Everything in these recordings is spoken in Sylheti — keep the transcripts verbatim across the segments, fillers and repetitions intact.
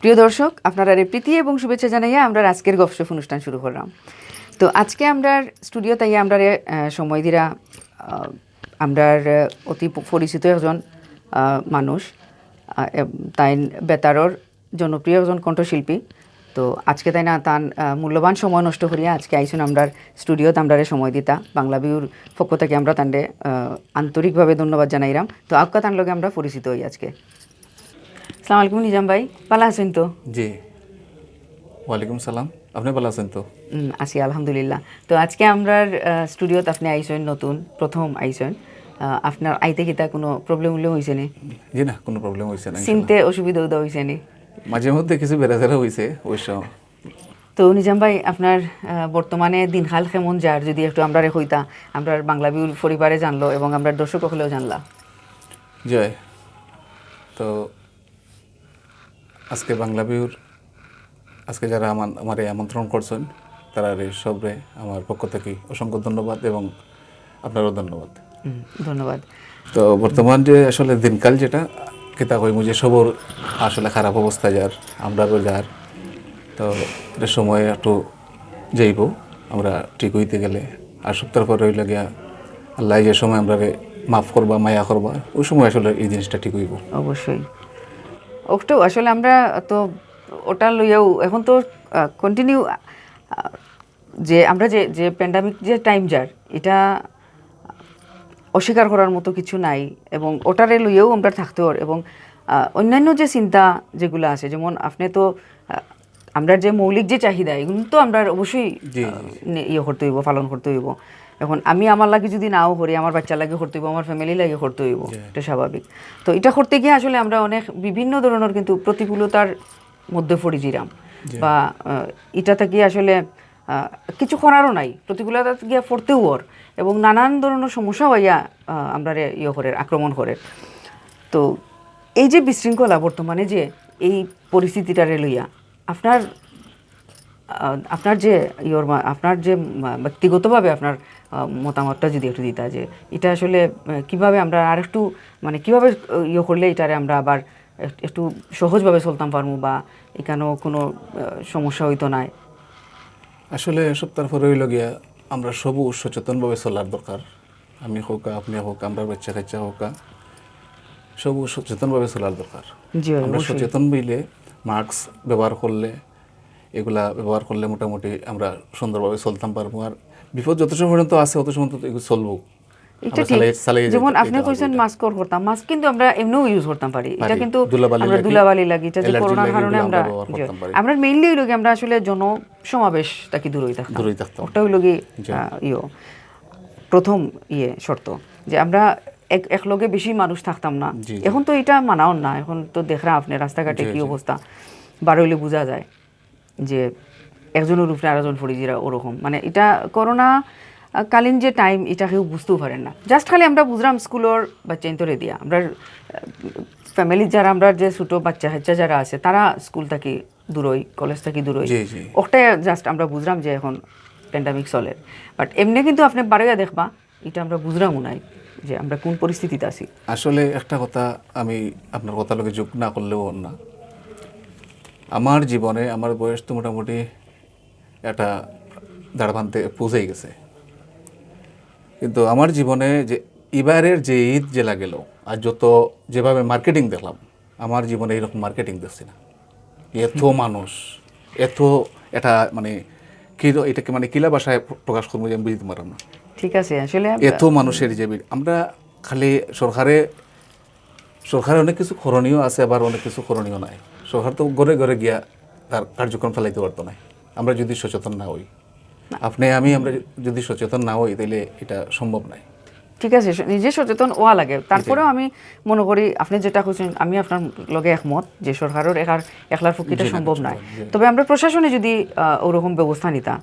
প্রিয় দর্শক, আপনারারে প্রীতি এবং শুভেচ্ছা জানাইয়া আমরার আজকের গপশপ অনুষ্ঠান শুরু করলাম। তো আজকে আমরার স্টুডিওত আইয়া আমরারে, আহ, সময় দিরা, আহ, আমরার, আহ, অতি প-, পরিচিত একজন, আহ, মানুষ, আহ, এব-, তাইন বেতারর জনপ্রিয় একজন কণ্ঠশিল্পী। তো আজকে তাইন না তান, আহ, মূল্যবান সময় নষ্ট করিয়া আজকে আইছইন আমরার স্টুডিওত আমরারে সময় দিতা। বাংলা ভিউর পক্ষ থাকি আমরা তানরে, আহ, আন্তরিকভাবে ধন্যবাদ জানাইরাম। তো আউক্কা তান লগে আমরা পরিচিত অই আজকে। আসসালামু আলাইকুম নিজাম ভাই, ভালা আছইন তো? জি, ওয়ালাইকুম সালাম। আপনি ভালা আছইন তো? হুম, আছি আলহামদুলিল্লাহ। তো আজকে আমরার, আহ, স্টুডিওত আপনি আইছইন, নতুন প্রথম আইছইন। আহ, আপনার আইতে কিতা কোনো প্রবলেম উবলেম অইছে নি? জি না, কোনো প্রবলেম অইছে না, ইনশাল্লাহ। চিনতে অসুবিধা উদা অইছে নি? মাঝে মধ্যে কিছু বেড়াচেরা অইছে অবশ্য। তো নিজাম ভাই, আপনার, আহ, বর্তমানে দিনকাল কেমন যার, যদি একটু আমরারে কইতা, আমরার বাংলা ভিউর পরিবারে জানলো এবং আমরার দর্শক অকলেও জানলা। জয়। তো আজকে বাংলা ভিউর, আজকে যারা আমার, আমারে আমন্ত্রণ করছইন, তারারে সবরে আমার পক্ষ থাকি অসংখ্য ধন্যবাদ এবং আপনারেও ধন্যবাদ। হুম, ধন্যবাদ। তো বর্তমান যে আসলে দিনকাল যেটা, কিতা কইমু যে সবর আসলে খারাপ অবস্থা যার, আমরারও যার। তো এটা সময় একটু যাইব, আমরা ঠিক অইতে গেলে। আর সপ্তাহ পরে অইলো গিয়া আল্লাহ যে সময় আমরারে মাফ করবা, মায়া করবা, ওই সময় আসলে এই জিনিসটা ঠিক অইব। অবশ্যই। অকটাউ আসলে আমরা তো ওটা লইয়াও এখন তো, আহ, কন্টিনিউ, আহ, যে আমরা যে, যে প্যান্ডামিক যে টাইম যার, এটা অস্বীকার করার মতো কিছু নাই এবং ওটারে লইয়াও আমরা থাকতে অর এবং, আহ, অন্যান্য যে চিন্তা যেগুলা আছে, যেমন আপনি তো, আহ, আমরার যে মৌলিক যে চাহিদা, এগুলো তো আমরার অবশ্যই, জি, আহ, জি। নে-, ইয়ে করতে অইব, পালন করতে অইব। এখন আমি আমার লাগি যদি নাও করি, আমার বাচ্চার লাগি করতে অইব, আমার ফ্যামিলি লাগি করতে অইব, জি। এটা স্বাভাবিক। তো এটা করতে গিয়া আসলে আমরা অনেক বিভিন্ন ধরনের কিন্তু প্রতিকূলতার মধ্যে পড়ি যিরাম জি। বা, আহ, এটা থাকি আসলে, আহ, কিছু করারও নাই, প্রতিকূলতা গিয়া পড়তেও অর এবং নানান ধরনের সমস্যা অইয়া, আহ, আমরারে ইয়ে করের, আক্রমণ করের। তো এই যে বিশৃঙ্খলা বর্তমানে যে এই পরিস্থিতিটারে লইয়া আপনার, আহ, আপনার যে ইয়োর মা-, আপনার যে মা-, ব্যক্তিগতভাবে আপনার, আহ, মতামতটা যদি একটু দিতা যে এটা আসলে, আহ, কিভাবে আমরা আর একটু মানে কিভাবে, আহ, ইয়ে করলে এটারে আমরা আবার এক-, একটু সহজভাবে চলতাম পারমু বা এখানেও কোনো, আহ, সমস্যা অইতো নায়? আসলে সপ্তাহ পরে অইলো গিয়া আমরা সবু সচেতনভাবে চলার দরকার। আমি হোক, আপনি হোক, আমরা বাচ্চা কাচ্চা হোক, সবু সচেতনভাবে চলার দরকার। জি, ভাই, আমরা অবশ্যই। সচেতন অইলে, মাস্ক ব্যবহার করলে, এগুলা ব্যবহার করলে মোটামুটি আমরা সুন্দরভাবে চলতাম পারবো। আর বিপদ যত সময় পর্যন্ত আছে, অত সময় পর্যন্ত এগুলো চলবো। এটা আমরা ঠিক। চালাই-, চালাই যেমন যেতে আপনি হবে কইছেন এটা। মাস্ক করতাম, মাস্ক কিন্তু আমরা এমনিও ইউজ করতাম পারি। এটা পারি। কিন্তু ধুলাবালি আমরা লাগি, ধুলাবালি লাগি, এটা যে অ্যালার্জি করোনার লাগি কারণে এগুলো আমরা, আমরা ব্যবহার জি। করতাম পারি। আমরা মেইনলি অইলো কি আমরা আসলে জন সমাবেশ থাকি দূরই থাকতাম। দূরই থাকতাম। ওটা অইলো কি, জি। আহ, ইয়ো, প্রথম ইয়ে শর্ত যে আমরা এক, এক লগে বেশি মানুষ থাকতাম না। জি, জি। এখন তো এটা মানাও না, এখন তো দেখরা আপনি রাস্তাঘাটে জি, কি জি। অবস্থা, বারইলে বুঝা যায় যে একজনের উপরে আরোজন পড়ি যিরা ওরকম। মানে এটা করোনা, আহ, কালীন যে টাইম, এটা কেউ বুঝতেও পারের না। জাস্ট খালি আমরা বুঝলাম স্কুলর বাচ্চাইন্তরে দিয়া। আমরা, আহ, ফ্যামিলির যারা, আমরা যে ছোটো বাচ্চা কাচ্চা যারা আছে, তারা স্কুল থাকি দূরই, কলেজ থাকি দূরই। জি, জি। ওটাই জাস্ট আমরা বুঝলাম যে এখন প্যান্ডামিক চলের। বাট এমনি কিন্তু আপনি বারইয়া দেখবা, এটা আমরা বুঝলামও নাই যে আমরা কোন পরিস্থিতিতে আছি। আসলে একটা কথা আমি আপনার কথার লগে যোগ না করলেও অর না। আমার জীবনে, আমার বয়স তো মোটামুটি একটা দাঁড়াবান্তে পৌঁছাই গেছে, কিন্তু আমার জীবনে যে এবারের যে ঈদ যেলা গেল, আর যত যেভাবে মার্কেটিং দেখলাম, আমার জীবনে এরকম মার্কেটিং দেখছি না। এত মানুষ, এত, এটা মানে কি, এটাকে মানে কিলা ভাষায় প্রকাশ করবো যে আমি বুঝতে পারলাম না। ঠিক আছে, আসলে এত মানুষের যে ভিড়, আমরা খালি সরকারে, সরকারে অনেক কিছু করণীয় আছে, আবার অনেক কিছু করণীয় নাই। সরকার তো ঘরে ঘরে গিয়া তার কার্যক্রম চালাইতে পারতো না, আমরা যদি সচেতন না হই। আপনি আমি আমরা যদি সচেতন না হই, তাহলে এটা সম্ভব নয়। ঠিক আছে, স-, নিজে সচেতন হওয়া লাগে। তারপরেও আমি মনে করি আপনি যেটা কইছেন, আমি আপনার লগে একমত যে সরকারের একার, একলার পক্ষে এটা জি না, সম্ভব জি, নয়। জি। তবে আমরা প্রশাসনে যদি, আহ, ওরকম ব্যবস্থা নিতা,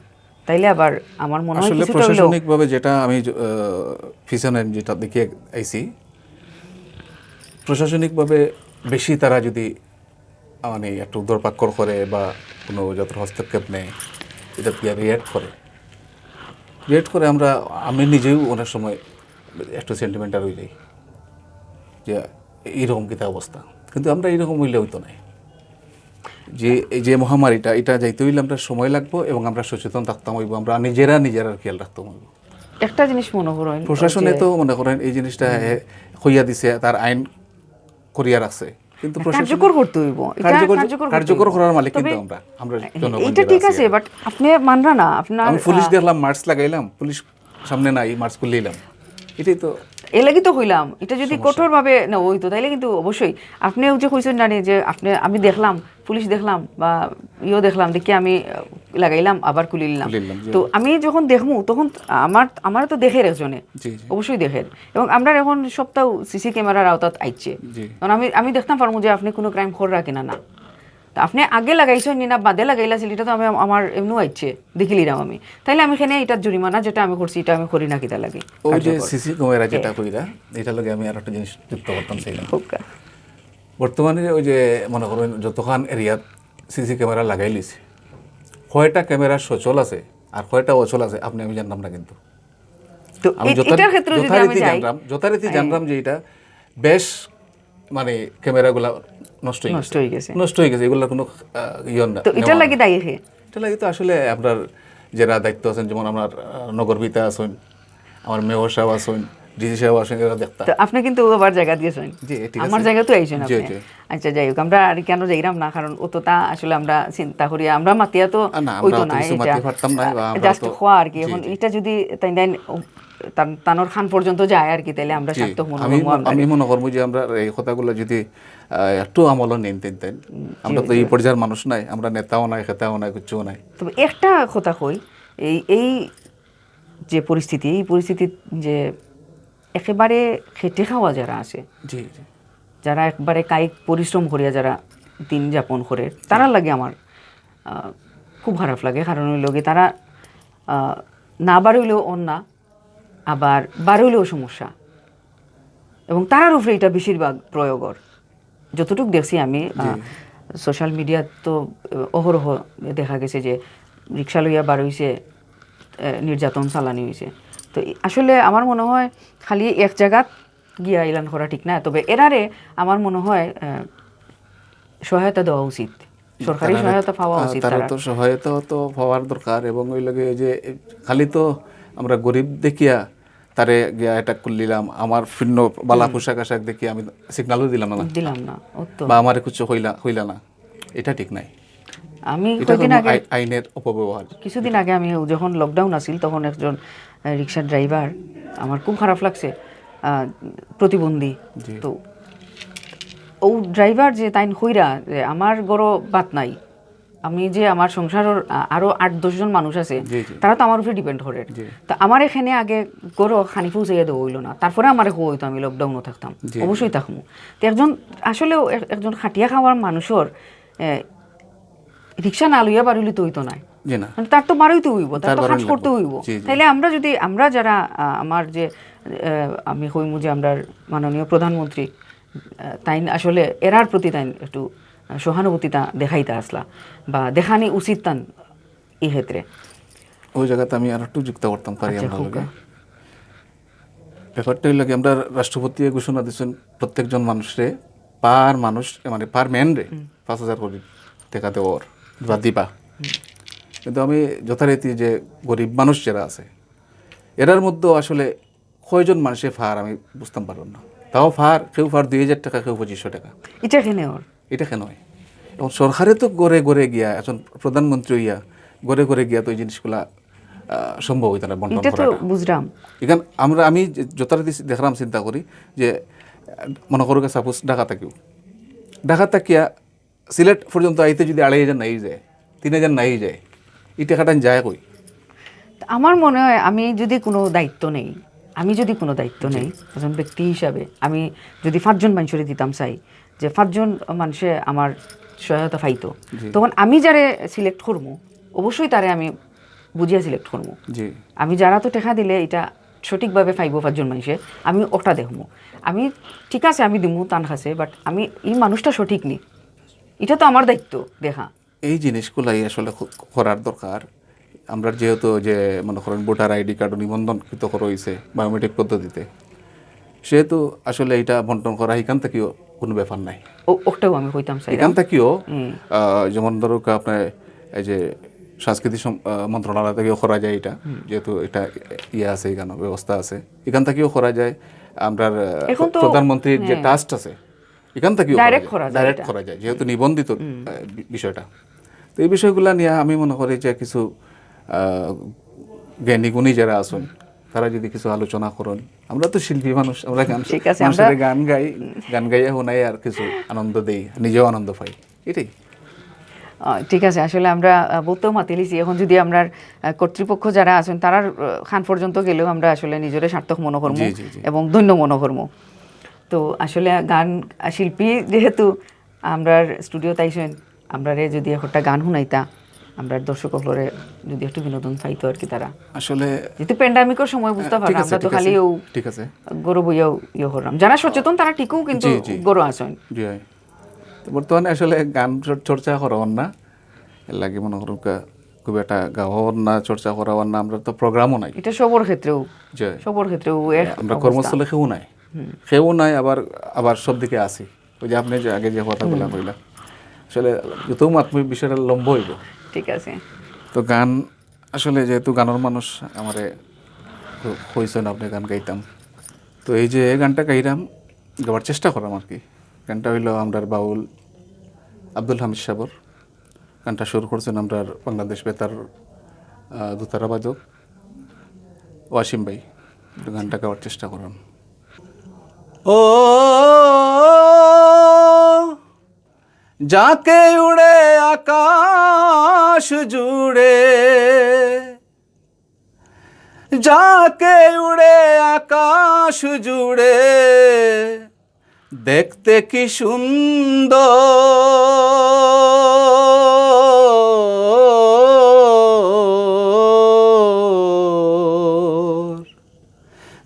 তাইলে আবার আমার মনে হয় আসলে কিছুটা হইলেও প্রশাসনিকভাবে যেটা আমি, আহ, পিছনে যেটা দেখে আইছি, প্রশাসনিকভাবে বেশি তারা যদি, আহ, মানে একটু দরপাকড় করে বা কোনো জাতর হস্তক্ষেপ নেয়, এটা দিয়ে রিয়েক্ট করে, রিয়েক্ট করে আমরা, আমি নিজেও অনেক সময় একটু সেন্টিমেন্টাল হয়ে যাই যে এইরকম কিতা অবস্থা, কিন্তু আমরা এইরকম হইলে হইতো নাই। যে এই যে মহামারীটা, এটা যাইতে হইলে আমরা সময় লাগবো এবং আমরা সচেতন থাকতাম হইব, আমরা নিজেরা নিজেরা খেয়াল রাখতাম হইব। একটা জিনিস মনে করইন, প্রশাসনে তো মনে করেন এই জিনিসটা এ, কইয়া দিছে, তার আইন করিয়া রাখছে, কিন্তু প্রশাসন কার্যকর করতে হইব। এটা কার্যকর কার্যকর করতে কার্যকর হইব। করার মালিক তবে কিন্তু আমরা আমরা জনগণ এটা যারা ঠিক আছি। আছে, বাট আপনি মানরা না, আপনার আমি পুলিশ আহ, দেখলাম, মাস্ক লাগাইলাম, পুলিশ সামনে নাই, মাস্ক খুললাম, এটাই তো এর লাগি তো কইলাম, এটা যদি কঠোরভাবে না হইতো, তাইলে কিন্তু অবশ্যই আপনি ওই যে কইছেন না নি যে আপনি, আমি দেখলাম, পুলিশ দেখলাম বা ইয়েও দেখলাম, দেখি আমি আহ, লাগাইলাম, আবার খুলিলাম। খুলিলাম, জি। তো আমি যখন দেখমু, তখন আমার আমার তো দেখের একজনে, জি, জি। অবশ্যই দেখের। এবং আমরা এখন সপ্তাহ সিসি ক্যামেরার আওতাত আইছে, জি। কারণ আমি আমি দেখতাম পারমু যে আপনি কোনো ক্রাইম কররা কিনা না। তা আপনি আগে লাগাইছেন নি না বাদে লাগাইলা ছিল, এটা তো আমি আমার এমনিও আইছে, দেখিলিরাম আমি। তাইলে আমি এখানে এটা জরিমানা যেটা আমি করছি, এটা আমি করি না কিতা লাগে? ওই যে সিসি ক্যামেরা যেটা কইরা, এটা লগে আমি আর একটা জিনিস যুক্ত করতাম চাইলাম। হোক। বর্তমানে ওই যে মনে করেন যতখান এরিয়াত সিসি ক্যামেরা লাগাই লিছে, কয়টা ক্যামেরা সচল আছে আর কয়টা অচল আছে, আপনি আমি জানলাম না। কিন্তু তো আমি এ- যথা- এটার ক্ষেত্রে যদি আমি যথারীতি যাই, জানলাম, যথারীতি জানলাম যে এটা বেশ মানে ক্যামেরাগুলা নষ্ট হয়ে নষ্ট হয়ে গেছে। নষ্ট হয়ে গেছে, এগুলোর কোনো আহ, ইয়ে না, তো এটা নেওয়া লাগে না। দায়ী কে? এটা লাগে তো আসলে আপনার যারা দায়িত্ব আছেন, যেমন আপনার আহ, নগরপিতা আছেন, আমার মেয়র সাহেব আছেন, ডিসি সাহেব আছেন, এরা দেখতা। তো আপনি কিন্তু আবার জায়গা দিয়েছেন। জি, ঠিক আমার আছে। জায়গা তো আইছেন জি, আপনি। জি। আচ্ছা, যাই হোক, আমরা আর কেন যাইরাম না, কারণ অতটা আসলে আমরা চিন্তা করি, আমরা মাতিয়া তো আহ, না, আমরা হইতো অত না, কিছু এটা মাতিয়া পারতাম না, বা আমরা জাস্ট তো খোয়া আর কি। জি, এখন জি। এটা যদি তাই দেন তান- তানোর খান পর্যন্ত যায় আর কি, তাহলে আমরা জি, সার্থক মনে আমি করবো আমরা। আমি মনে করবো যে আমরা এই কথাগুলো যদি আহ, একটু আমল নেন তেন তেন, আমরা তো এই পর্যায়ের মানুষ নাই, আমরা নেতাও নাই, খেতাও নাই, কিচ্ছু নাই। তবে একটা কথা কই, এই এই যে পরিস্থিতি, এই পরিস্থিতিত যে একেবারে খেটে খাওয়া যারা আছে, জি, জি। যারা একবারে কায়িক পরিশ্রম করিয়া যারা দিন যাপন করে, তারার লাগি আমার আহ, খুব খারাপ লাগে। কারণ হইল কি, তারা আহ, না বারইলেও অন্যা, আবার বারইলেও সমস্যা, এবং তারার উপরে এটা বেশিরভাগ প্রয়োগর। যতটুকু দেখছি আমি সোশ্যাল মিডিয়াত তো আহ, অহরহ দেখা গেছে যে রিক্সা লইয়া বারইছে, আহ, নির্যাতন চালানি হয়েছে। তো এই- আসলে আমার মনে হয় খালি এক জায়গাত গিয়া ইলান করা ঠিক না। তবে এরারে আমার মনে হয় আহ, সহায়তা দেওয়া উচিত, সরকারি তারা- সহায়তা পাওয়া আহ, উচিত তারা তারা। তো সহায়তা তো পাওয়ার দরকার, এবং ওই লগে যে খালি তো আমরা গরিব দেখিয়া তারে গিয়া অ্যাটাক করলিলাম, আমার ভিন্ন বালা পোশাক আশাক দেখি আমি সিগনালও দিলাম না, দিলাম না, ও তো। বা আমার কিছু হইলা হইলা না, এটা ঠিক নাই। আমি এটা কয়দিন কোনো আগে আই- আইনের অপব্যবহার। কিছুদিন আগে আমি যখন লকডাউন আছিল, তখন একজন আহ, রিক্সার ড্রাইভার, আমার খুব খারাপ লাগছে, আহ, প্রতিবন্ধী। জি। তো ও ড্রাইভার যে তাইন কইরা যে আমার ঘরো ভাত নাই, আমি যে আমার সংসারর আ- আরো আট দশ জন মানুষ আছে, জি, জি। তারা তো আমার উপরে ডিপেন্ড করে। জি। তো আমার এখানে আগে ঘরো খানি পৌঁছাইয়া দেওয়া হইলো না, তারপরে আমার হইতো আমি লকডাউনও থাকতাম, জি। অবশ্যই থাকমু। তো একজন আসলে একজন খাটিয়া খাওয়ার মানুষর এ, রিক্সা না লইয়া বারইলে তো হইতো না। জি না। মানে তার তো বারইতে হইব, তার তার তো কাজ বারইতে করতে হইব। হইব। জি, জি। তাইলে আমরা যদি, আমরা যারা আহ, আমার যে আহ, আমি কইমু যে আমরা মাননীয় প্রধানমন্ত্রী আহ, তাইন আসলে এরার প্রতি তাইন একটু আহ, সহানুভূতিটা দেখাইতা আসলা বা দেখানি উচিত তান এই ক্ষেত্রে। ওই জায়গাতে আমি আর একটু যুক্ত করতাম পারি আচ্ছা, আমরা হোক। লগে। ব্যাপারটা হইল কি, আমরা রাষ্ট্রপতি ঘোষণা দিচ্ছেন প্রত্যেকজন মানুষরে, পার মানুষ মানে পার ম্যানরে পাঁচ হাজার করে টাকা দেওয়ার বা দিবা। কিন্তু আমি যথারীতি যে গরিব মানুষ যারা আছে, এরার মধ্যেও আসলে কয়জন মানুষে ফার আমি বুঝতাম পারলাম না। তাও ফার, কেউ ফার দুই হাজার টাকা, কেউ পঁচিশশো টাকা। এটা কেনে ওর? এটা কেন হয়? এখন সরকারে তো ঘরে ঘরে গিয়া, এখন প্রধানমন্ত্রী হইয়া ঘরে ঘরে গিয়া তো এই জিনিসগুলা আহ, সম্ভব হইতো না বন্টন এটা তো করাটা। বুঝলাম। এখন আমরা, আমি যে যথারীতি দেখলাম, চিন্তা করি যে আহ, মনে করো সাপোজ ঢাকা থাকিও, ঢাকা থাকিয়া সিলেট পর্যন্ত আইতে যদি আড়াই হাজার নাই যায়, তিন হাজার নাই যায়, এই টাকাটা যায় কই? আমার মনে হয় আমি যদি কোনো দায়িত্ব নেই, আমি যদি কোনো দায়িত্ব নেই একজন ব্যক্তি হিসাবে, আমি যদি পাঁচজন মানুষরে দিতাম চাই, যে পাঁচজন মানুষে আমার সহায়তা পাইতো, জি। তখন আমি যারে সিলেক্ট করবো, অবশ্যই তারে আমি বুঝিয়া সিলেক্ট করবো। জি। আমি যারা তো টাকা দিলে এটা সঠিকভাবে পাইবো পাঁচজন মানুষে, আমি ওটা দেখবো। আমি ঠিক আছে, আমি দিমু তান কাছে, বাট আমি এই মানুষটা সঠিক নি, এটা তো আমার দায়িত্ব দেখা। এই জিনিসগুলাই আসলে খ- করার দরকার। আমরা যেহেতু যে মনে করেন ভোটার আইডি কার্ড নিবন্ধনকৃত করা হয়েছে বায়োমেট্রিক পদ্ধতিতে, সেহেতু আসলে এটা বন্টন করা এখান থেকেও কোনো ব্যাপার নাই। ও- ওটাও আমি কইতাম চাই। এখান থাকিও আহ, যেমন ধরো আপনার এই যে সংস্কৃতি সম- আহ, মন্ত্রণালয় থাকিও করা যায় এটা, যেহেতু এটা ইয়ে আছে, এখানে ব্যবস্থা আছে, এখান থাকিও করা যায়। আমরা এখন তো- প্রধানমন্ত্রীর যে ট্রাস্ট আছে, এখান থাকিও Direct করা যায় ডাইরেক্ট এটা। করা যায়, যেহেতু নিবন্ধিত আহ, বি- বিষয়টা। তো এই বিষয়গুলো নিয়ে আমি মনে করি যে কিছু আহ, জ্ঞানী গুণী যারা আছেন, তারা যদি কিছু আলোচনা করেন, আমরা তো শিল্পী মানুষ, আমরা গান ঠিক আছে, মানুষের আমরা- গান গাই, গান গাইয়া শোনাই আর কিছু আনন্দ দেই, নিজেও আনন্দ পাই, এটাই। আহ, ঠিক আছে, আসলে আমরা আহ, বহুত মাতিলিছি। এখন যদি আমরা আহ, কর্তৃপক্ষ যারা আছেন, তারার আহ, খান পর্যন্ত গেলেও আমরা আসলে নিজরে সার্থক মনে করবো জি, জি, জি। এবং ধন্য মনে করবো। তো আসলে গান আহ, শিল্পী যেহেতু আমরার স্টুডিওত আইছেন, আমরারে যদি একটা গান শুনাইতা, আমরা দর্শক হকলরে যদি একটু বিনোদন পাইতো আর কি তারা। আসলে যেহেতু প্যান্ডামিকর সময় বুঝতে ঠিক পারো, আছে, আমরা তো ঠিক খালি আছে, ও ঠিক আছে। গরো বইয়াও ইয়ে করলাম, যারা সচেতন তারা ঠিকও কিন্তু জি, জি। গরো আছেন। জি হয়। তো বর্তমানে আসলে গান চর- চর্চা করা অর না, এর লাগে মনে করুন কা-, খুব একটা গাওয়া অর না, চর্চা করা অর না, আমরা তো প্রোগ্রামও নাই। এটা সবর ক্ষেত্রেও জি। সবর ক্ষেত্রেও এক আমরা অবস্থা। কর্মস্থলে কেউ নাই, কেউ নাই, আবার আবার সব দিকে আছি। ওই যে আপনি যে আগে যে কথাগুলো কইলা, আসলে যত মাত বিষয়টা লম্বা হইব। ঠিক আছে। তো গান আসলে যেহেতু গানের মানুষ আমারে ক- কইছেন আপনি গান গাইতাম, তো এই যে এই গানটা গাইলাম, গাওয়ার চেষ্টা করাম আর কি। গানটা হইলো আমরার বাউল আব্দুল হামিদ সাবর। গানটা শুরু করছেন আমরার বাংলাদেশ বেতার আহ, দোতারা বাদক ওয়াসিম ভাই। তো গানটা গাওয়ার চেষ্টা করাম। ও যাকে উড়ে আকাশ জুড়ে, যাকে উড়ে আকাশ জুড়ে, দেখতে কি সুন্দর।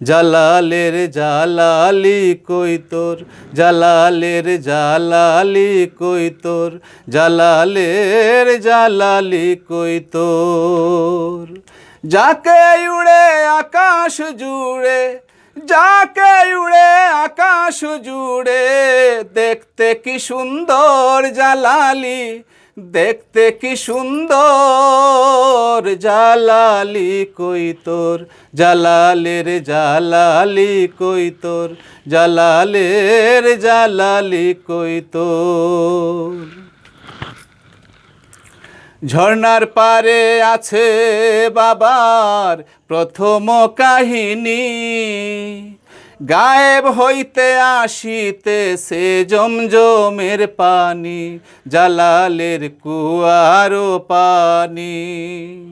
জালালের জালালি কই তোর, জালালের জালালি কই তোর, জালালের জালালি কই তোর। যাকে উড়ে আকাশ জুড়ে, যাকে উড়ে আকাশ জুড়ে, দেখতে কি সুন্দর জালালি, দেখতে কি সুন্দর জালালি কই তোর, জালালের জালালি কই তোর, জালালের জালালি কই তোর। ঝর্ণার পারে আছে বাবার প্রথম কাহিনী, গায়েব হইতে আসিতেছে জমজমের পানি, জালালের কুয়ারো পানি।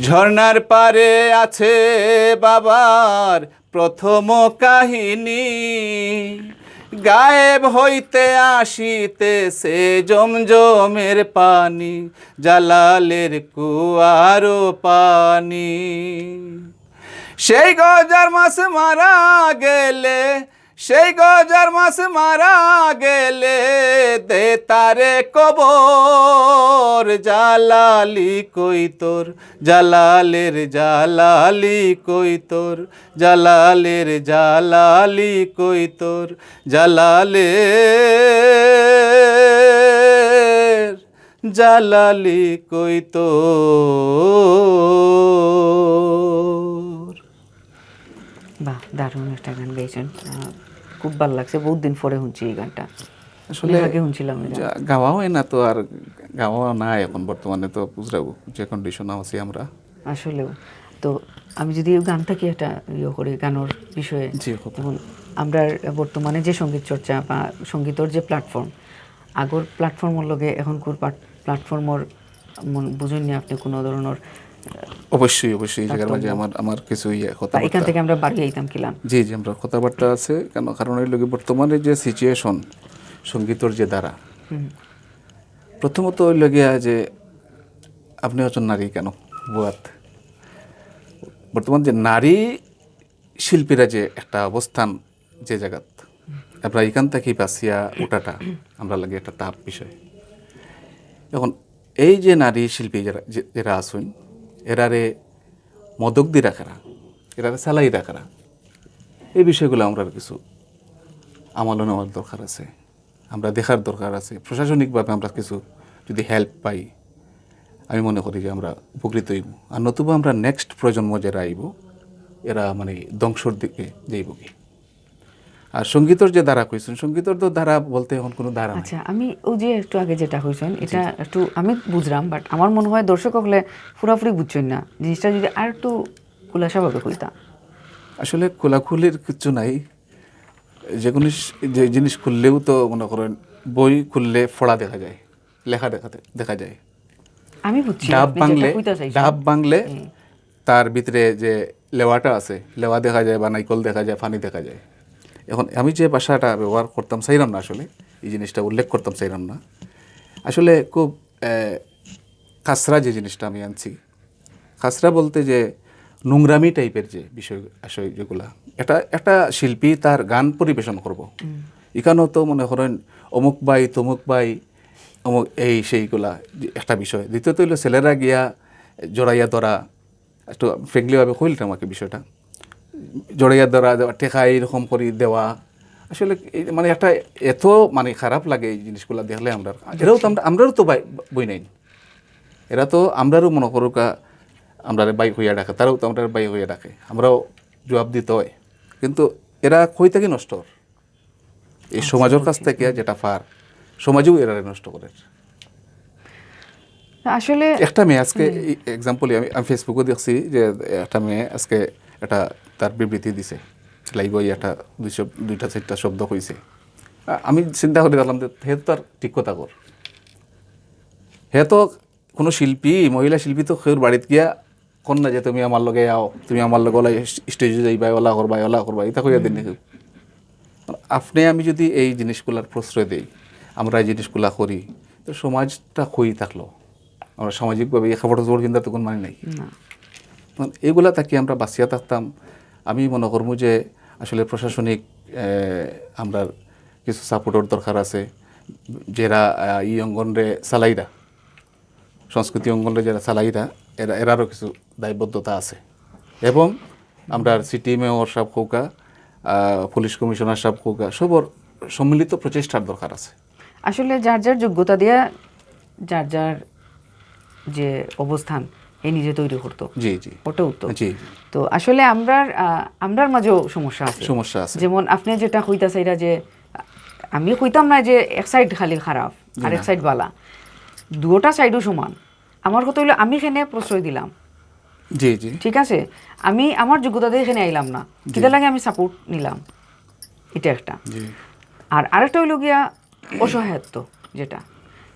ঝর্ণার পারে আছে বাবার প্রথম কাহিনী, গায়েব হইতে আসিতেছে জমজমের পানি, জালালের কুয়ারো পানি। সেই গজার মাছ মারা গেলে, সেই গজার মাছ মারা গেলে, দে তারে কবর। জালালি কই তোর, জালালের জালালি কই তোর, জালালের জালালি কই তোর, জালালের জালালি কই তোর। বাহ, দারুণ একটা গান গাইছেন। আহ, খুব ভালো লাগছে, বহুত দিন পরে শুনছি এই গানটা। আসলে অনেক আগে শুনছিলাম এই গান। যা- গাওয়া হয় না তো, আর গাওয়া না এখন বর্তমানে, তো বুঝরাও যে কন্ডিশন আছি আমরা। আসলেও তো আমি যদি এই গান থাকি একটা ইয়ে করি গানের বিষয়ে, জি, কথা। যেমন আমরা বর্তমানে যে সঙ্গীত চর্চা বা সঙ্গীতর যে প্ল্যাটফর্ম, আগর প্ল্যাটফর্মর লগে এখনকুর প্ল্যাটফর্মর বুঝেননি আপনি কোনো ধরনের, অবশ্যই, অবশ্যই, এই জায়গার মাঝে তারতম্য। আমার আমার কিছু ইয়ে বা এখান কথাবার্তা। থেকে আমরা বাড়িয়ে আইতাম কিলান। জি, জি, আমরা কথাবার্তা আছে, কেন কারণ হইল কি বর্তমানে যে সিচুয়েশন, সঙ্গীতর যে ধারা, প্রথমত হইল গিয়া যে আপনি হচ্ছেন নারী কেন বুয়াত, বর্তমান যে নারী শিল্পীরা যে একটা অবস্থান যে জায়গাত, আমরা এখান থেকে বাঁচিয়া উঠাটা আমরা লাগে একটা টাফ বিষয়। এখন এই যে নারী শিল্পী যারা যে- যারা আছেন, এরারে মদক দি রাখারা, এরারে চালাই রাখারা, এই বিষয়গুলো আমরা কিছু আমলও নেওয়ার দরকার আছে, আমরা দেখার দরকার আছে। প্রশাসনিকভাবে আমরা কিছু যদি হেল্প পাই, আমি মনে করি যে আমরা উপকৃত হইব। আর নতুবা আমরা নেক্সট প্রজন্ম যারা আইব, এরা মানে ধ্বংসর দিকে যাইব কি। আর সঙ্গীতর যে ধারা কইছেন, সঙ্গীতর তো ধারা বলতে এখন কোনো ধারা নাই। আচ্ছা, আমি ওই যে একটু আগে যেটা কইছেন, এটা একটু আমি বুঝলাম, বাট আমার মনে হয় দর্শক হকলে পুরাপুরি বুঝছেন না জিনিসটা, যদি আর একটু খুলাসাভাবে কইতা। আসলে খোলাখুলির কিছু নাই। যে কোনো স- যে জিনিস খুললেও তো মনে করেন, বই খুললে ফড়া দেখা যায়, লেখা দেখা দেখা যায়। আমি বুঝছি ডাব আপনি যেটা ভাঙলে কইতা চাইছেন। ডাব ভাঙলে তার ভিতরে যে লেওয়াটা আছে, লেওয়া দেখা যায় বা নাইকল দেখা যায়, পানি দেখা যায়। এখন আমি যে ভাষাটা ব্যবহার করতাম চাইলাম না, আসলে এই জিনিসটা উল্লেখ করতাম চাইলাম না। আসলে খুব আহ, কাঁচরা যে জিনিসটা আমি আনছি, কাঁচরা বলতে যে নোংরামি টাইপের যে বিষয় আশয় যেগুলা, এটা একটা শিল্পী তার গান পরিবেশন করব। এখানেও তো মনে করেন অমুক ভাই তমুক ভাই, অমুক এই সেইগুলা যে একটা বিষয়। দ্বিতীয়ত হইলো ছেলেরা গিয়া জড়াইয়া ধরা, একটু ফ্রেঙ্কলিভাবে কইলাম আর কি বিষয়টা। জড়াইয়া ধরা, দেওয়া, টেকা এইরকম করি দেওয়া, আসলে এই মানে একটা এত মানে খারাপ লাগে এই জিনিসগুলা দেখলে। আমরা এরাও তো আমরা আমরারও তো ভাই- বই নাই, এরা তো আমরারও মনে করুকা, আমরা ভাই হইয়া ডাকে, তারাও তো আমরা ভাই হইয়া ডাকে, আমরাও জবাব দিতে হয়। কিন্তু এরা কই থাকি নষ্ট অর? এই সমাজের কাছ থেকে যেটা পার, সমাজেও এরারে নষ্ট করে। আসলে একটা মেয়ে আজকে, এক্সাম্পল, আমি আমি ফেসবুকে দেখছি যে একটা মেয়ে আজকে একটা তার বিবৃতি দিছে, লাইভে একটা দুই শব- দুইটা চারটা শব্দ কইছে। আ- আমি চিন্তা করে দেখলাম যে হে তো তার ঠিক কথা কর। হে তো কোনো শিল্পী, মহিলা শিল্পী তো কেউর বাড়িত গিয়া কর না যে তুমি আমার লগে আও, তুমি আমার লগে ওলা স্টেজে যাইবা, ওলা করবা, ওলা করবা, এটা কইয়া দেন না কেউ। আপনি আমি যদি এই জিনিসগুলার প্রশ্রয় দেই, আমরা এই জিনিসগুলা করি, তো সমাজটা কই থাকলো? আমরা সামাজিকভাবে এই কাপড় চোপড় পিন্ধার তো কোনো মানে নাই। না। মানে এগুলা থাকি আমরা বাঁচিয়া থাকতাম। আমি মনে করবো যে আসলে প্রশাসনিক আহ, আমরা কিছু সাপোর্টর দরকার আছে, যারা আহ, এই অঙ্গনরে চালাইরা, সংস্কৃতি অঙ্গনরে যারা চালাইরা, এরা এরারও কিছু দায়বদ্ধতা আছে। এবং আমরা সিটি মেয়র সাহেব কউক্কা, আহ, পুলিশ কমিশনার সাহেব কউক্কা, সবর সম্মিলিত প্রচেষ্টার দরকার আছে। আসলে যার যার যোগ্যতা দিয়া যার যার যে অবস্থান এ নিজে তৈরি করতো, জি, জি। ওটাও তো। জি, জি। তো আসলে আমরার আহ, আমরার মাঝেও সমস্যা আছে। সমস্যা আছে। যেমন আপনি যেটা কইতা চাইরা যে, আমি কইতাম না যে এক সাইড খালি খারাপ আর এক সাইড বালা, দুটা সাইডও সমান। আমার কথা হইলো, আমি এখানে প্রশ্রয় দিলাম, জি, জি। ঠিক আছে, আমি আমার যোগ্যতা দিয়ে এখানে আইলাম না, কিতা লাগে আমি সাপোর্ট নিলাম, এটা একটা। জি। আর আরেকটা হইলো গিয়া অসহায়ত্ব, যেটা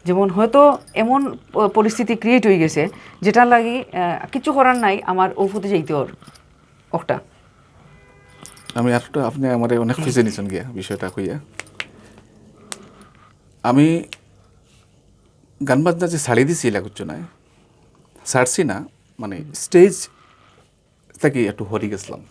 যেমন হয়তো এমন প- পরিস্থিতি ক্রিয়েট হয়ে গেছে, যেটা লাগি আহ, কিছু করার নাই, আমার ও পথে যাইতে অর একটা। আমি আর একটু, আপনি আমারে অনেক খুশি নিছেন গিয়া বিষয়টা কইয়া। আমি গান বাজনা যে ছাড়ি দিছি, ইলা করছো না, ছাড়ছি না, মানে স্টেজ থাকি একটু হরি গেছিলাম।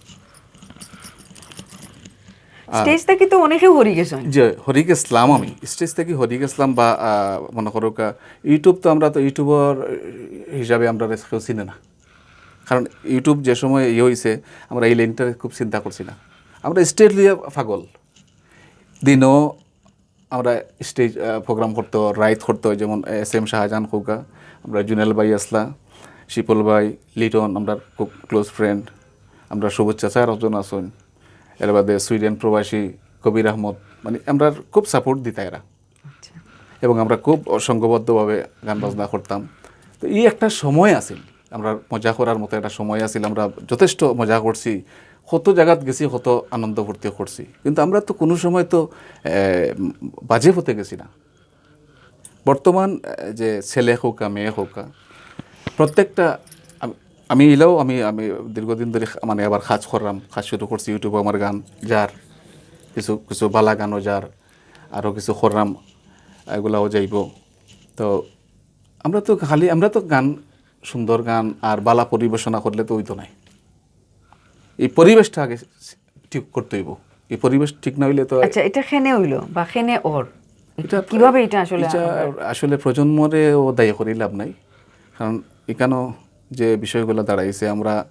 স্টেজ থাকি তো অনেকেও হরি গেছেন। যে হরি গেছিলাম আমি, স্টেজ থাকি হরি গেছিলাম বা আহ, মনে করো কা, ইউটিউব তো আমরা তো ইউটিউবার হিসাবে আমরা কেউ চিনে না, কারণ ইউটিউব যে সময় ইয়ে হয়েছে, আমরা এই লাইনটা খুব চিন্তা করছি না। আমরা স্টেজ লইয়া পাগল। দিনও আমরা স্টেজ প্রোগ্রাম করতে হয়, রাইত করতে হয়, যেমন এস এম শাহজাহান কউক্কা, আমরা জুনেল ভাই আসলা, শিপল ভাই, লিটন, আমরা খুব ক্লোজ ফ্রেন্ড, আমরা শুভেচ্ছা স্যার একজন আছেন, এর বাদে সুইডেন প্রবাসী কবির আহমদ, মানে আমরা খুব সাপোর্ট দিতা এরা। আচ্ছা। এবং আমরা খুব সংঘবদ্ধভাবে গান বাজনা করতাম। তো এই একটা সময় আছিল, আমরা মজা করার মতো একটা সময় আছিল, আমরা যথেষ্ট মজা করছি, কত জায়গাত গেছি, কত আনন্দ ফুর্তি করছি, কিন্তু আমরা তো কোনো সময় তো আহ, বাজে পথে গেছি না। বর্তমান আহ, যে ছেলে কউক্কা, মেয়ে কউক্কা, প্রত্যেকটা আমি- আমি এলেও আমি আমি দীর্ঘদিন ধরে মানে আবার কাজ করলাম, কাজ শুরু করছি, ইউটিউবে আমার গান যার কিছু কিছু বালা গানও যার, আরও কিছু করলাম, এগুলাও যাইব। তো আমরা তো খালি আমরা তো গান, সুন্দর গান আর বালা পরিবেশনা করলে তো হইতো নাই। এই পরিবেশটা আগে ঠিক করতে হইব। এই পরিবেশ ঠিক না হইলে তো আচ্ছা, এটা কেনে হইলো বা কেনে অর? এটা কিভাবে এটা আসলে এটা আসলে প্রজন্মরেও দায়ী করি লাভ নাই, কারণ এখানেও যে বিষয়গুলো দাঁড়াইছে, আমরা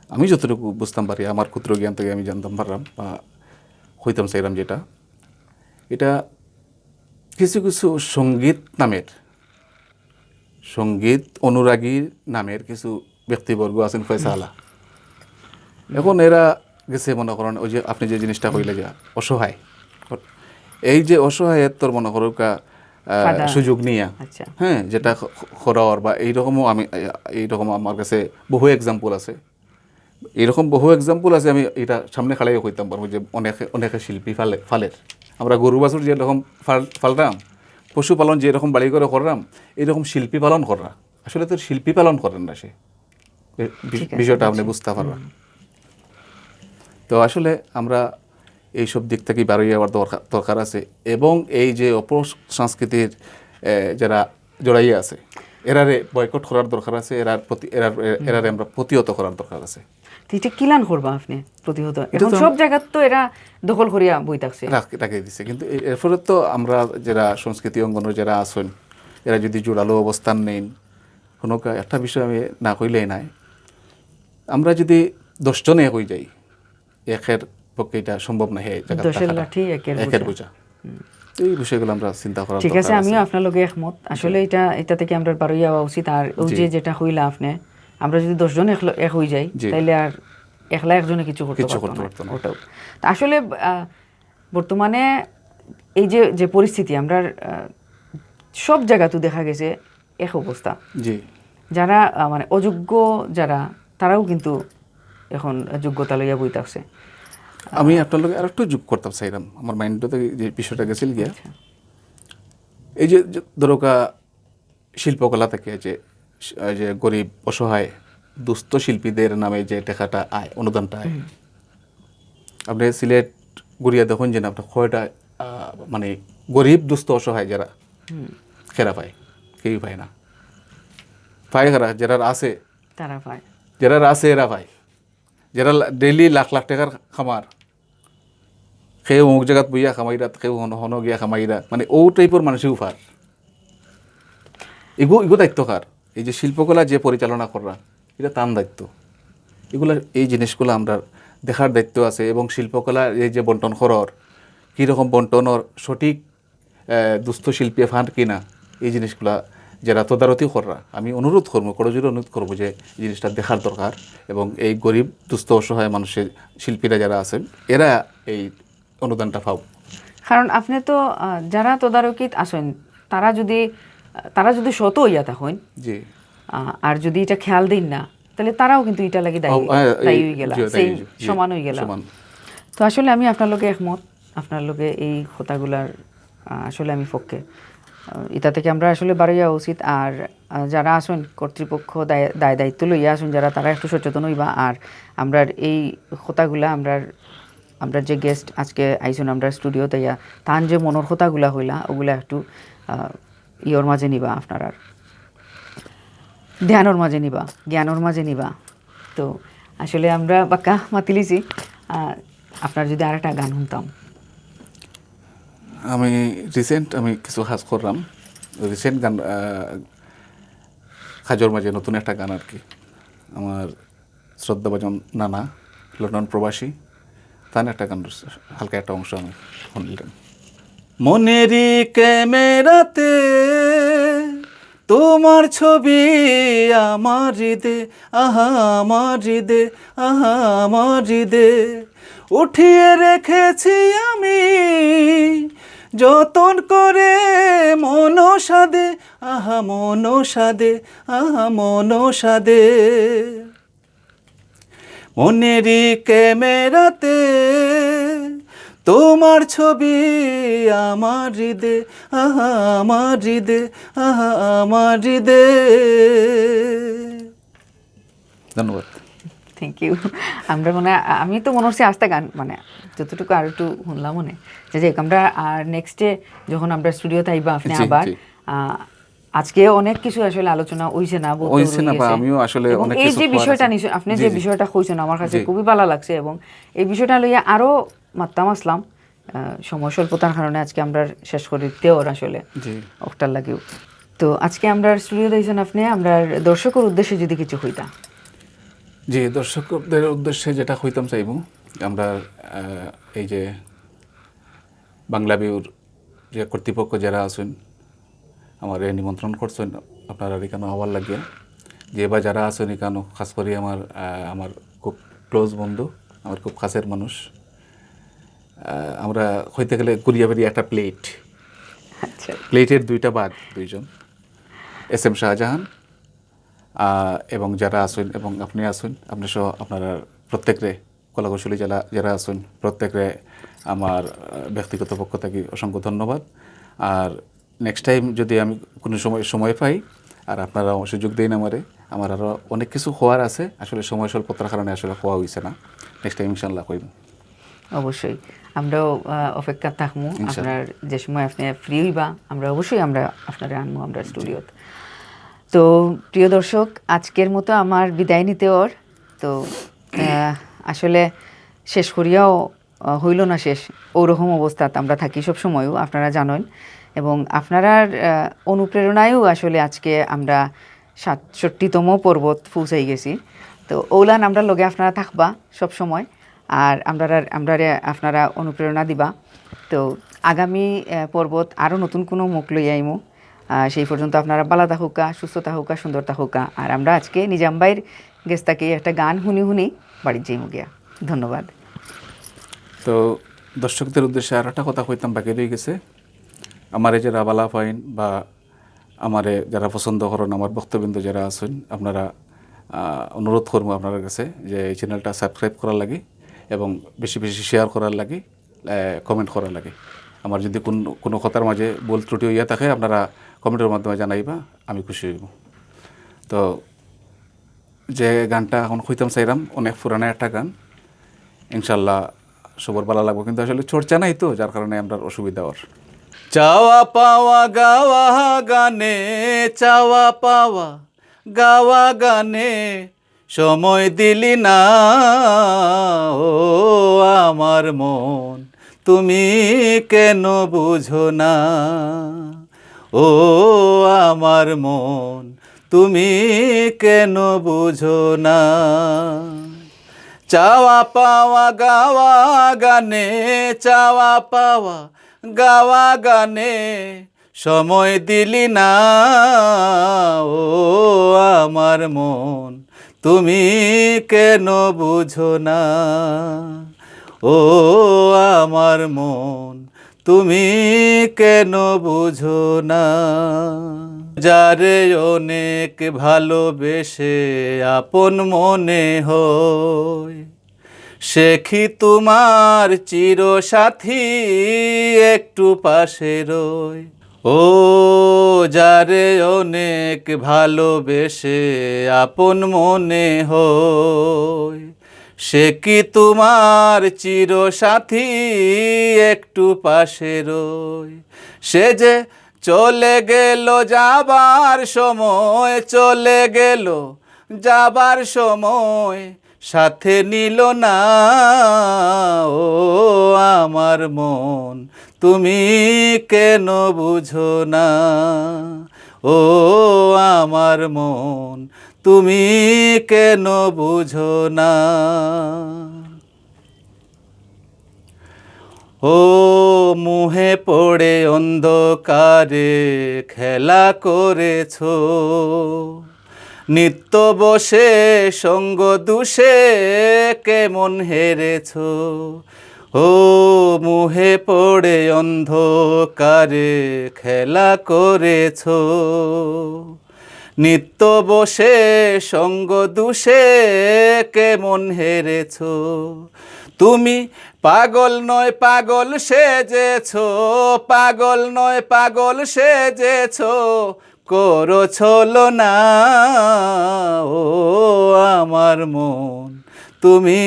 আমি যতটুকু বুঝতাম পারি, আমার ক্ষুদ্র জ্ঞান থেকে আমি জানতাম পারলাম বা হইতাম চাইলাম যেটা, এটা কিছু কিছু সঙ্গীত নামের, সঙ্গীত অনুরাগী নামের কিছু ব্যক্তিবর্গ আছেন ফয়সালা। এখন এরা গেছে, মনে করেন, ওই যে আপনি যে জিনিসটা কইলে যে অসহায়, এই যে অসহায়ত্বর, মনে করুক, আহ, ফায়দা। সুযোগ নিয়া, আচ্ছা। হ্যাঁ, যেটা খ- খ- করার বা এইরকমও আমি, এইরকম আমার কাছে বহু এক্সাম্পল আছে। এইরকম বহু এক্সাম্পল আছে, আমি এটা সামনে খাড়াইয়া কইতাম পারবো যে অনেকে, অনেকে শিল্পী ফালে, ফালের। আমরা গরু বাছুর যেরকম ফাল-, ফালরাম, পশুপালন যেরকম বাড়ি করে কররাম, এইরকম শিল্পী পালন কররা। আসলে তো শিল্পী পালন করেন না সে। বি-, বি-, ঠিক আছে, বিষয়টা আপনি বুঝছি। বুঝতে পারবেন। তো আসলে আমরা এইসব দিক থেকে বারোই আবার দরকার, দরকার আছে, এবং এই যে অপসংস্কৃতির, এ, যারা জড়াইয়া আছে, এরারে বয়কট করার দরকার আছে, এরার প্রতি, এরার, এ-, এরারে আমরা প্রতিহত করার দরকার আছে। তো এটা কিলান করবা আপনি প্রতিহত? এটা এখন তো সব জায়গাত তো এরা দখল করিয়া বই থাকছে। রাখ-, রাখিয়ে দিছে, কিন্তু এ-, এরপরে তো আমরা যারা সংস্কৃতি অঙ্গনের যারা আছেন, এরা যদি জোরালো অবস্থান নেন, কোনো কা-, একটা বিষয় আমি না কইলেই নাই। আমরা যদি দশজন এক হয়ে যাই, একের পক্ষে এটা সম্ভব না, হে জায়গাত দশের থাকাটা। লাঠি একের একের বোঝা। বোঝা। তো এই বিষয়গুলো আমরা চিন্তা করার ঠিক আছে, দরকার আমিও আছে। আপনার লগে একমত। আসলে এটা, এটা থেকে আমরা বারোই যাওয়া উচিত। আর ওই জি। যে যেটা হইলা আপনি, আমরা যদি দশজন এক ল-, এক হয়ে যাই, জি। তাইলে আর একলা একজনে কিছু করতে কিচ্ছু পারতো করতে না। পারতো না। ওটাও। তা আসলে, আহ, বর্তমানে এই যে, যে পরিস্থিতি, আমরা, আহ, সব জায়গাতেও দেখা গেছে এক অবস্থা। জি। যারা, আহ, মানে অযোগ্য যারা, তারাও কিন্তু এখন যোগ্যতা লইয়া বই থাকছে। আমি আপনার লগে আরেকটু যোগ করতাম চাইলাম, আমার মাইন্ডে যে বিষয়টা গেছিল গিয়া। আচ্ছা। এই যে, যে ধরো কা, শিল্পকলা থেকে যে, এই যে গরিব, অসহায়, দুস্থ শিল্পীদের নামে যে টাকাটা আয়, অনুদানটা আয়, আপনি সিলেট ঘুরিয়া দেখুন যে না, আপনার কয়টা, আহ, মানে, গরিব, দুস্থ, অসহায় যারা, খেরা পায়, কেউ পায় না। পায় কারা? যারা আছে, তারা পায়। যারা আছে এরা পায়, যারা ডেইলি লাখ লাখ টাকার খামার, কেউ অমুক জায়গাত বইয়া খামাইরা, কেউ হন, হন গিয়া খামাইরা, মানে, ও টাইপের মানুষেও পার। এগু, এগু দায়িত্ব কার? এই যে শিল্পকলা যে পরিচালনা কররা, এটা তান দায়িত্ব। এগুলা, এই জিনিসগুলা আমরা দেখার দায়িত্ব আছে, এবং শিল্পকলা এই যে বন্টন খরর, কীরকম বন্টনর সঠিক, আহ, দুস্থ শিল্পী ফান্ড কিনা, এই জিনিসগুলা যারা তদারকি কররা, আমি অনুরোধ করবো, করজোড়ে অনুরোধ করবো যে এই জিনিসটা দেখার দরকার, এবং এই গরিব, দুস্থ, অসহায় মানুষের শিল্পীরা যারা আছেন, এরা এই অনুদানটা পাও। কারণ আপনি তো, আহ, যারা তদারকিত আছেন, তারা যদি, তারা যদি সৎ হইয়া থাকেন, জি। আহ, আর যদি এটা খেয়াল দিন না, তাহলে তারাও কিন্তু এটা লাগি দায়ী, ও, হ্যাঁ, এই, দায়ী হয়ে গেলা, জি, সেই দায়ী, জি, সমান হয়ে গেলা। সমান। তো আসলে আমি আপনার লগে একমত, আপনার লগে এই কথাগুলার, আহ, আসলে আমি পক্ষে। আহ, এটা থেকে আমরা আসলে বারোই যাওয়া উচিত। আর, আহ, যারা আছেন কর্তৃপক্ষ দায়, দায় দায়িত্ব লইয়া আছেন যারা, তারা একটু সচেতন হইবা। আর আমরার এই কথাগুলা, আমরার, আমরার যে গেস্ট আজকে আইছেন আমরার স্টুডিওত আইয়া, তান যে মনের কথাগুলা হইলা, ওগুলা একটু, আহ, ইয়র মাঝে নিবা আপনারার। ধ্যানর মাঝে নিবা, জ্ঞানর মাঝে নিবা। তো আসলে আমরা বাক্কা মাতিলিছি, আহ, আপনার যদি আর একটা গান শুনতাম। আমি রিসেন্ট আমি কিছু কাজ করলাম, রিসেন্ট গান, আহ, কাজর মাঝে নতুন একটা গান আর কি। আমার শ্রদ্ধাভাজন নানা, লন্ডন প্রবাসী, তান একটা গান, হালকা একটা অংশ আমি শুনলাম। মনেরই ক্যামেরাতে তোমার ছবি আমার হৃদে, আহা আমার হৃদে, আহা আমার হৃদে, উঠিয়ে রেখেছি আমি যতন করে মন সাদে, আহা মন সাদে, আহা মন সাদে। মনেরই ক্যামেরাতে তোমার ছবি আমার হৃদে, আহা আমার হৃদে, আহা আমার হৃদে। ধন্যবাদ। Thank you. আমরা মনে হয়, আমি তো মনে হচ্ছে আস্তে গান, মানে, যতটুকু আর একটু শুনলাম মনে, যে যাই হোক, আমরা আর নেক্সটে যখন আমরা স্টুডিওতে আইবা আপনি জি, আবার, জি। আহ, আজকে অনেক কিছু আসলে আলোচনা হইছে না, বলতে হইছে না, বা হইছে। আমিও আসলে এবং অনেক এই কিছু যে করার বিষয়টা আছে। নিশ্চয় আপনি জি, যে জি। বিষয়টা কইছেন, আমার কাছে জি। খুবই ভালো লাগছে, এবং এই বিষয়টা লইয়া আরো মাততাম আসলাম, আহ, সময় স্বল্পতার কারণে আজকে আমরা শেষ করি দেওয়ার আসলে জি। ওটার লাগিও। তো আজকে আমরা স্টুডিও দিয়েছেন আপনি, আমরা দর্শকের উদ্দেশ্যে যদি কিছু কইতা। জি, দর্শকদের উদ্দেশ্যে যেটা কইতাম চাইব, আমরা, আহ, এই যে বাংলা বিউর যে কর্তৃপক্ষ যারা আছইন, আমারে নিমন্ত্রণ করছইন আপনারার ইকানো আওয়ার লাগিয়া। যে বা যারা আছইন ইকানো, খাস করি আমার, আহ, আমার খুব ক্লোজ বন্ধু, আমার খুব খাসের মানুষ। আহ, আমরা কইতে গেলে ঘুরিয়া ফিরিয়া একটা প্লেট। আচ্ছা। প্লেটের দুইটা ভাগ, দুইজন। এস এম শাহজাহান, আহ, এবং যারা আছইন এবং আপনি আছইন, আপনি সহ আপনারা প্রত্যেকরে, কলাকুশলী যারা, যারা আছইন, প্রত্যেকরে আমার, আহ, ব্যক্তিগত পক্ষ থাকি অসংখ্য ধন্যবাদ। আর নেক্সট টাইম যদি আমি কোনো সময়, সময় পাই আর আপনারা সুযোগ দেইন আমারে, আমার আরও অনেক কিছু কওয়ার আছে, আসলে সময় স্বল্পতার কারণে আসলে কওয়া হইছে না। নেক্সট টাইম ইনশাআল্লাহ কইব। অবশ্যই, আমরাও, আহ, অপেক্ষা থাকমু। ইনশাআল্লাহ। আপনার যে সময় আপনি ফ্রি হইবা, আমরা অবশ্যই আমরা আপনারে আনমু আমরা স্টুডিওত। তো প্রিয় দর্শক, আজকের মতো আমার বিদায় নিতে অর। তো, আহ, আসলে শেষ করিয়াও, আহ, হইল না শেষ, ওরকম অবস্থাত আমরা থাকি সব সময়ও, আপনারা জানেন। এবং আপনারার, আহ, অনুপ্রেরণায়ও আসলে আজকে আমরা সাতষট্টিতম পর্বত পৌঁছাই গেছি। তো ওলান আমরা লগে আপনারা থাকবা সব সময়, আর আমরা, আমরারে আপনারা অনুপ্রেরণা দিবা। তো আগামী, আহ, পর্বত আরও নতুন কোনো মুখ লই আইমু। আহ, সেই পর্যন্ত আপনারা ভালা থাকুকা, সুস্থ থাকুকা, সুন্দর থাকুকা। আর আমরা আজকে নিজাম ভাইর গেছ থাকি একটা গান হুনি হুনি বাড়িত যাইমু গিয়া। ধন্যবাদ। তো দর্শকদের উদ্দেশ্যে আর একটা কথা কইতাম বাকি রয়ে গেছে। আমারে যারা ভালা পাইন বা আমারে যারা পছন্দ করেন, আমার ভক্তবৃন্দ যারা আছেন, আপনারা, আহ, অনুরোধ করবো আপনার কাছে যে এই চ্যানেলটা সাবস্ক্রাইব করার লাগি এবং বেশি বেশি শেয়ার করার লাগি, আহ, কমেন্ট করার লাগি। আমার যদি কোন, কোনো কথার মাঝে ভুল ত্রুটি হইয়া থাকে, আপনারা কমেন্টের মাধ্যমে জানাইবা, আমি খুশি হইব। তো যে গানটা এখন কইতাম চাইরাম, অনেক পুরানা একটা গান, ইনশাল্লাহ সবার ভালা লাগবো, কিন্তু আসলে চর্চা নাই তো, যার কারণে আমরার অসুবিধা অর। চাওয়া পাওয়া গাওয়া গানে, চাওয়া পাওয়া গাওয়া গানে সময় দিলি না, ও আমার মন, তুমি কেন বুঝো না? ও আমার মন, তুমি কেন বুঝো না? চাওয়া পাওয়া গাওয়া গানে, চাওয়া পাওয়া গাওয়া গানে সময় দিলি না, ও আমার মন, তুমি কেন বুঝো না? ও আমার মন, তুমি কেন বুঝো না? যারে অনেক ভালোবেসে আপন মনে হয়, সে কি তোমার চিরসাথী একটু পাশে রয়? ও যারে অনেক ভালোবেসে আপন মনে হয়, সে কি তোমার চিরসাথী একটু পাশে রয়? সে যে চলে গেল যাবার সময়, চলে গেল যাবার সময় সাথে নিল না। ও আমার মন, তুমি কেন বুঝো না? ও আমার মন, তুমি কেন বুঝো না? ও মুহে পড়ে অন্ধকারে খেলা করেছো, নিত্য বসে সঙ্গ দোষে কেমন হেরেছো। ও মুহে পড়ে অন্ধকারে খেলা করেছো, নিত্য বসে সঙ্গ দোষে কেমন হেরেছো। তুমি পাগল নয় পাগল সেজেছো, পাগল নয় পাগল সেজেছো, করো ছলনা। ও আমার মন, তুমি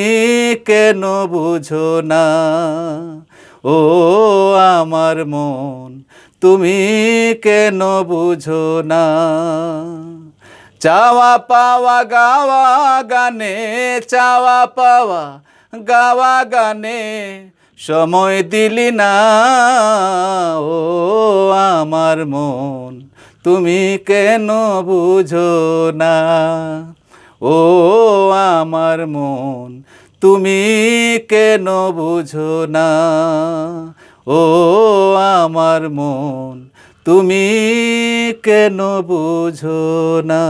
কেন বুঝো না? ও আমার মন, তুমি কেন বুঝো না? চাওয়া পাওয়া গাওয়া গানে, চাওয়া পাওয়া গাওয়া গানে সময় দিলি না। ও আমার মন, তুমি কেন বুঝো না? ও আমার মন, তুমি কেন বুঝো না? ও আমার মন, তুমি কেন বুঝো না?